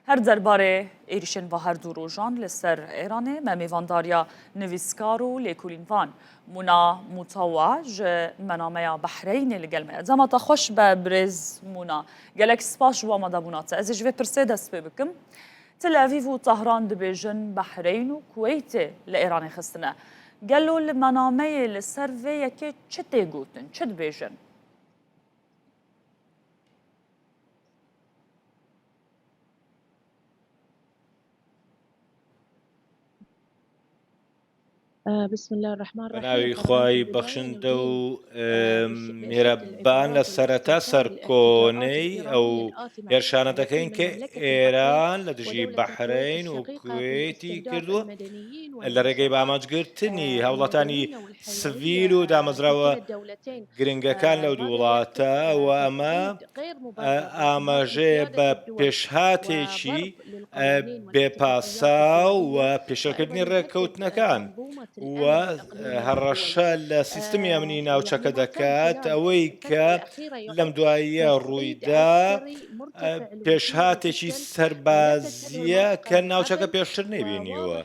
Her derbarê êrîşên va her du rojan li ser Îranê me mêvandariya nivîskar û lêkolînvan Muna Mutawa ji menameya Behreynê li gel me ye. Dema te xweş be birêz Muna. Gelek spas ji bo amadebûna te. Ez ê ji vê pirsê dest pê bikim. Tel Avîv û Tehran dibêjin Behreyn û Kuweytê li Îranê xistine. Gelo li menameyê li ser vê yekê çi tê gotin, çi dibêjin? بە ناوی خوای بەخشندە و میهرەبان لە سەرەتا سەرکۆنەی ئەو هێرشانە دەکەین کە ئێران لە دژی بەحرەین و کوێتی کردووە لە ڕێگەی بە ئامانجگرتنی هاوڵاتانی سڤیل و دامەزراوە گرنگەکان لەو دوو وڵاتە و ئەمە ئاماژەیە بە پێشهاتێکی بێ پاساو و پێشێلکردنی ڕێککەوتنەکان و هەڕەشە لە سیستمی ئەمنی ناوچەکە دەکات ئەوەی کە لەم دواییە ڕوویدا پێشهاتێکی سەربازیە کە ناوچەکە پێشتر نەیبینیوە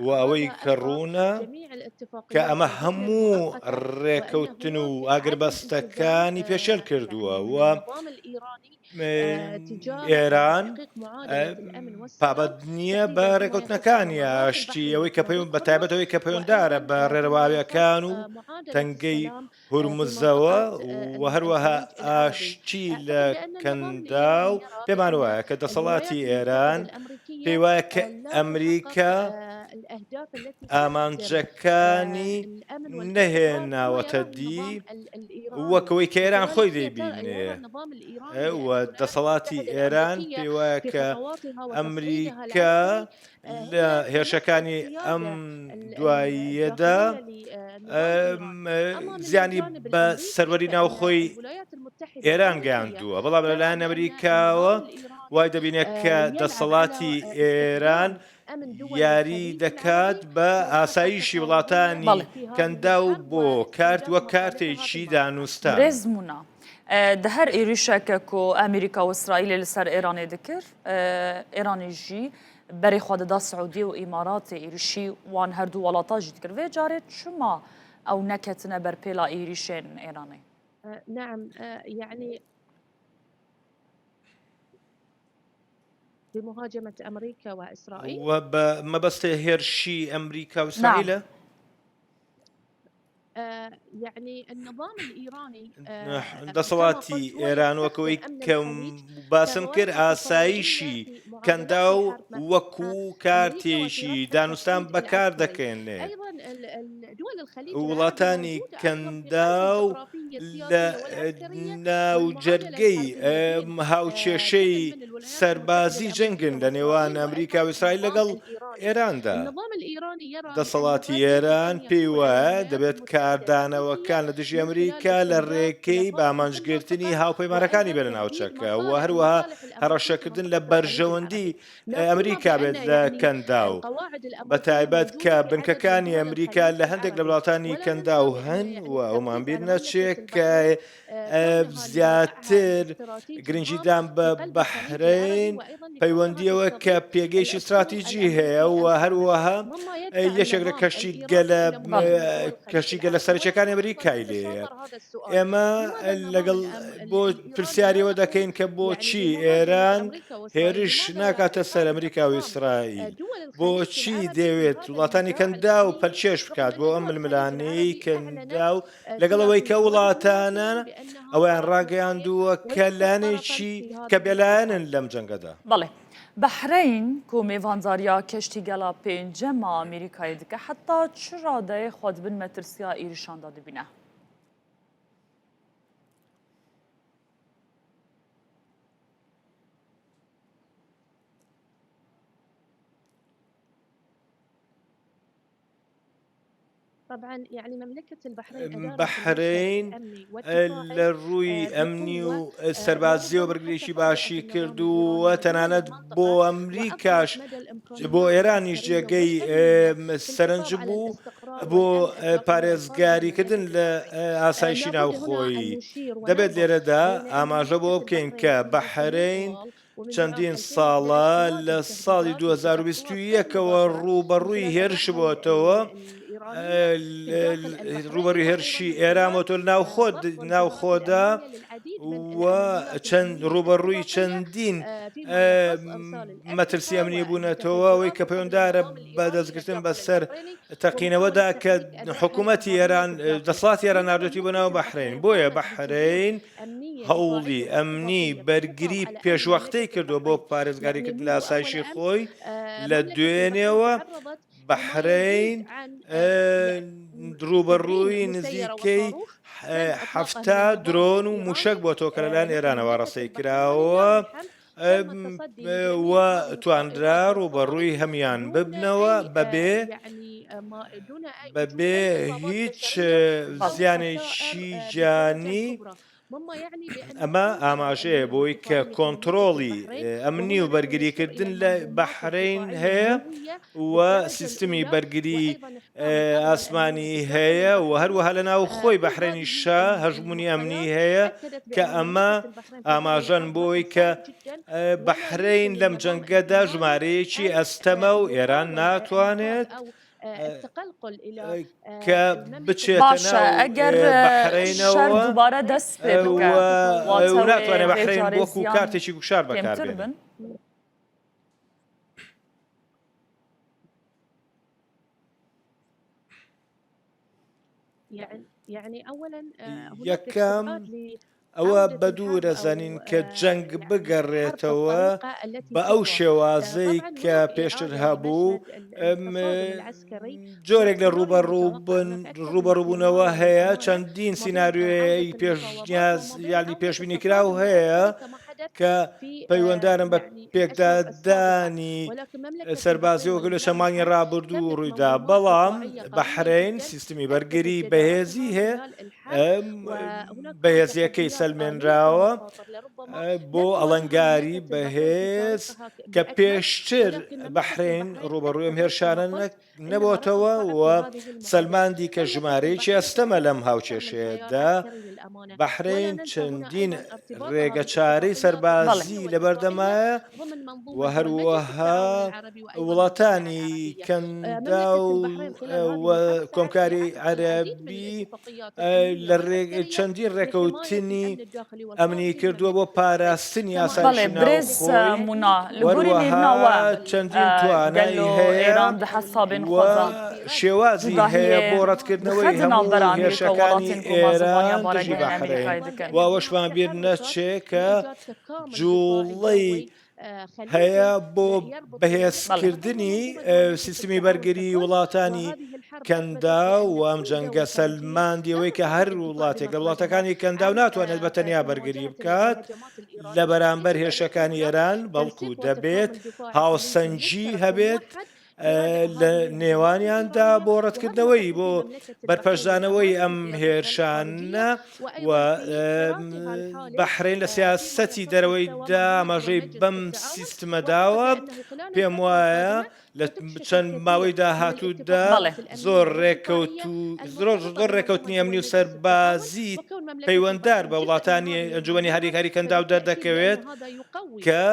و ئەوەی کە ڕوونە کە ئەمە هەموو ڕێکەوتن و ئاگربەستەکانی پێشێل کردووە و ئێران پابەند نییە بە ڕێکەوتنەکانی ئاشتی ئەوەی کە پەیوەند بە تایبەت ئەوەی کە پەیوەندارە بە ڕێرەواویەکان و تەنگەی هورمزەوە و هەروەها ئاشتی لە کەنداو پێمان وایە کە دەسەڵاتی ئێران پێی وایە کە ئەمریکا ئامانجەکانی نەهێناوەتە دی وەک ئەوەی کە ئێران خۆی دەیبینێ و دەسەڵاتی ئێران پێی وایە کە ئەمریکا لە هێرشەکانی ئەم دواییەدا زیانی بە سەروەری ناوخۆی ئێران گەیاندووە بەڵام لەلایەن ئەمریکاوە وای دەبینێت کە دەسەڵاتی ئێران یاری دەکات بە ئاسایشی وڵاتانی کەنداو بۆ کارت وەک کارتێکی دانوستان. برێز مونا، di her êrîşeke ku Amerîka û Îsraîlê li ser Îranê dikir, Îranê jî berê xwe dida Siûdiyê û Îmaratê êrîşî wan her du welatan jî dikir. Vê carê çima ew neketine ber pêla êrîşên Îranê? و بە مەبەستێ هێرشی ئەمریکا و ئیسرائیلە؟ دەسەڵاتی ئێران وەک ئەوەی کە باسم کرد ئاسایشی کەنداو وەکو کارتێکی دانوستان بەکار دەکەێنێ وڵاتانی کەنداو لە ناوجەرگەی هاوکێشەی سەربازی جەنگن لە نێوان ئەمریکا و ئیسرائیل لەگەڵ ئێراندا. دەسەڵاتی ئێران پێی وایە دەبێت کاردانەوەکان لە دژی ئەمریکا لە ڕێکەی بە ئامانجگرتنی هاوپەیمانەکانی بێت لە ناوچەکە و هەروەها هەڕەشەکردن لە بەرژەوەندی ئەمریکا بێت لە کەنداو بە تایبەت کە بنکەکانی ئەمریکا لە هەندێک لە وڵاتانی کەنداو هەن و ئەومان بیر نەچێت کە زیاتر گرنگیدان بە بەحرەین پەیوەندیەوە کە پێگەیشی استراتیجی هەیە و هەروەها یەکێک لە کەشتی گەلە کەشتی گەلە سەرەکیەکانی ئەمریکای لێیە ئێمە لەگەڵ بۆ پرسیاریەوە دەکەین کە بۆچی ئێران هێرش ناکاتە سەر ئەمریکا و ئیسرائیل بۆچی دەیەوێت وڵاتانی کەنداو پەلکێش بکات بۆ ئەم ململانێی کەنداو لەگەڵ ئەوەی کە وڵاتانە ئەویان ڕاگەیاندووە کە لایەنێکی کە بێلایەنن لەم جەنگەدا. بەڵێ بەحرەین کو مێڤانداریا کەشتیگەلا پێنجەما ئەمریکایê dike heta çi radeyê xwe di bin metirsiya êrişan de dibîne. بەحرەین لە ڕووی ئەمنی و سەربازیەوە بەرگریی باشی کرد و تەنانەت بۆ ئەمریکاش بۆ ئێرانیش جێگەی سەرنج بوو بۆ پارێزگاریکردن لە ئاسایشی ناوخۆیی. دەبێت لێرەدا ئاماژە بۆ بکەین کە بەحرەین. چەندین ساڵە لە ساڵی 2021 ەوە ڕووبەڕووی هێرش بۆتەوە ڕووبەڕووی هێرشی ئێران بۆتەوە ناوخۆ ناوخۆدا و چەند ڕووبەڕووی چەندین مەترسی ئەمنی بوونەتەوە ئەوەی کە پەیوەندارە بە دەستگرتن بەسەر تەقینەوەدا کە حکوومەتی ئێران دەسەڵاتی ئێران ناردوێتی بۆ ناو بەحرین بۆیە بەحرین هەوڵی ئەمنی بەرگری پێشوەختەی کردووە بۆ پارێزگاریکردن لە ئاسایشی خۆی لە دوێنێوە بەحرەین ڕووبەڕووی نزیکەی 70 درۆن و موشک بۆ تۆ کە لەلایەن ئێرانەوە ڕەسەی کراوە و توانرا ڕووبەڕووی هەمان ببنەوە بەبێ بەبێ هیچ زیانێکی گیانی. ئەمە ئاماژەیە بۆی کە کۆنتڕۆڵی ئەمنی و بەرگریکردن لە بەحرەین هەیە و سیستمی بەرگری ئاسمانی هەیە و هەروەها لە ناو خۆی بەحرێنیشا هەژمونی ئەمنی هەیە کە ئەمە ئاماژەن بۆی کە بەحرەین لەم جەنگەدا ژمارەیەکی ئەستەمە و ئێران ناتوانێت کە بچێتە باشە ناو ئەگەر بەحرەینەوە شەر دووبارە دەست پێ بکە و ناتوانێت بەحرەین وەکو کارتێکی گوشار کەمتر بەکاربێنێت. بن. یەکەم، ئەوە بەدوورە زانین کە جەنگ بگەڕێتەوە بە ئەو شێوازەی کە پێشتر هەبوو، جۆرێک لە ڕووبەڕووبن ڕووبەڕووبوونەوە هەیە، چەندین سیناریۆی پێشنیاز یانی پێشبینیکراو هەیە کە پەیوەندارن بە پێکدادانی سەربازی وەک لە چەند مانگی ڕابردوو ڕوویدا، بەڵام بەحرەین سیستمی بەرگری بەهێزی هەیە، بەهێزیەکەی سەلمێنراوە بۆ ئەڵەنگاری بەهێز کە پێشتر بەحرەین ڕووبەڕووی ئەم هێرشانە نەبۆتەوە و سەلماندی کە ژمارەیەکی ئەستەمە لەم هاوکێشەیەدا. بەحرەین چەندین ڕێگەچارەی سەربازی لەبەردەمایە و هەروەها وڵاتانی کەنداو و کۆمکاری عەرەبی لە چەندین ڕێکەوتنی ئەمنی کردووە بۆ پاراستنی بەڵێ ئاسایشی برێز ناوخۆی مونا لە گۆری وەروەها نێرناوە چەندین توانای گەلۆ هەیە ئێران دە حەسابێن و خوەزا شێوازی هەیە جوداهیێ بۆ ڕەتکردنەوەی دخە دە هەموو ناوبەرا ئەمریکا و هێرشەکانی وڵاتێن کو مازوڤانیا ئێران دژی بارەگایên بەحرەین ئەمریکای دکەن. و ئەوەشمان بیر نەچێ کە جوڵەی هەیە بۆ بەهێزکردنی سیستمی بەرگری وڵاتانی کەنداو و ئەم جەنگە سەلماندی ئەوەی کە هەر وڵاتێک لە وڵاتەکانی کەنداو ناتوانێت بە تەنیا بەرگری بکات لە بەرامبەر هێرشەکانی ئێران بەڵکو دەبێت هاوسەنگی هەبێت لە نێوانیاندا بۆ ڕەتکردنەوەی بۆ بەرپەرچدانەوەی ئەم هێرشانە و بەحرەین لە سیاسەتی دەرەوەیدا ئاماژەی بەم سیستمە داوە پێم وایە لە چەند ماوەی داهاتوودا زۆر ڕێکەوت و زۆر زۆر ڕێکەوتنی ئەمنی و سەربازی پەیوەندار بە وڵاتانی ئەنجومەنی هاریکاری کەنداو دەردەکەوێت کە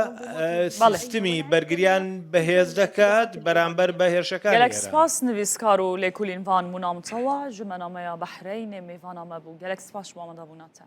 سیستمی بەرگریان بەهێز دەکات بەرامبەر بە هێرشەکانی گەلەک ئێران. سپاس نویسکار و لێکولینڤان مونا متەوا ji menameya Behreyinê mêvana me bû. Gelek spas ji bo amade bûna te.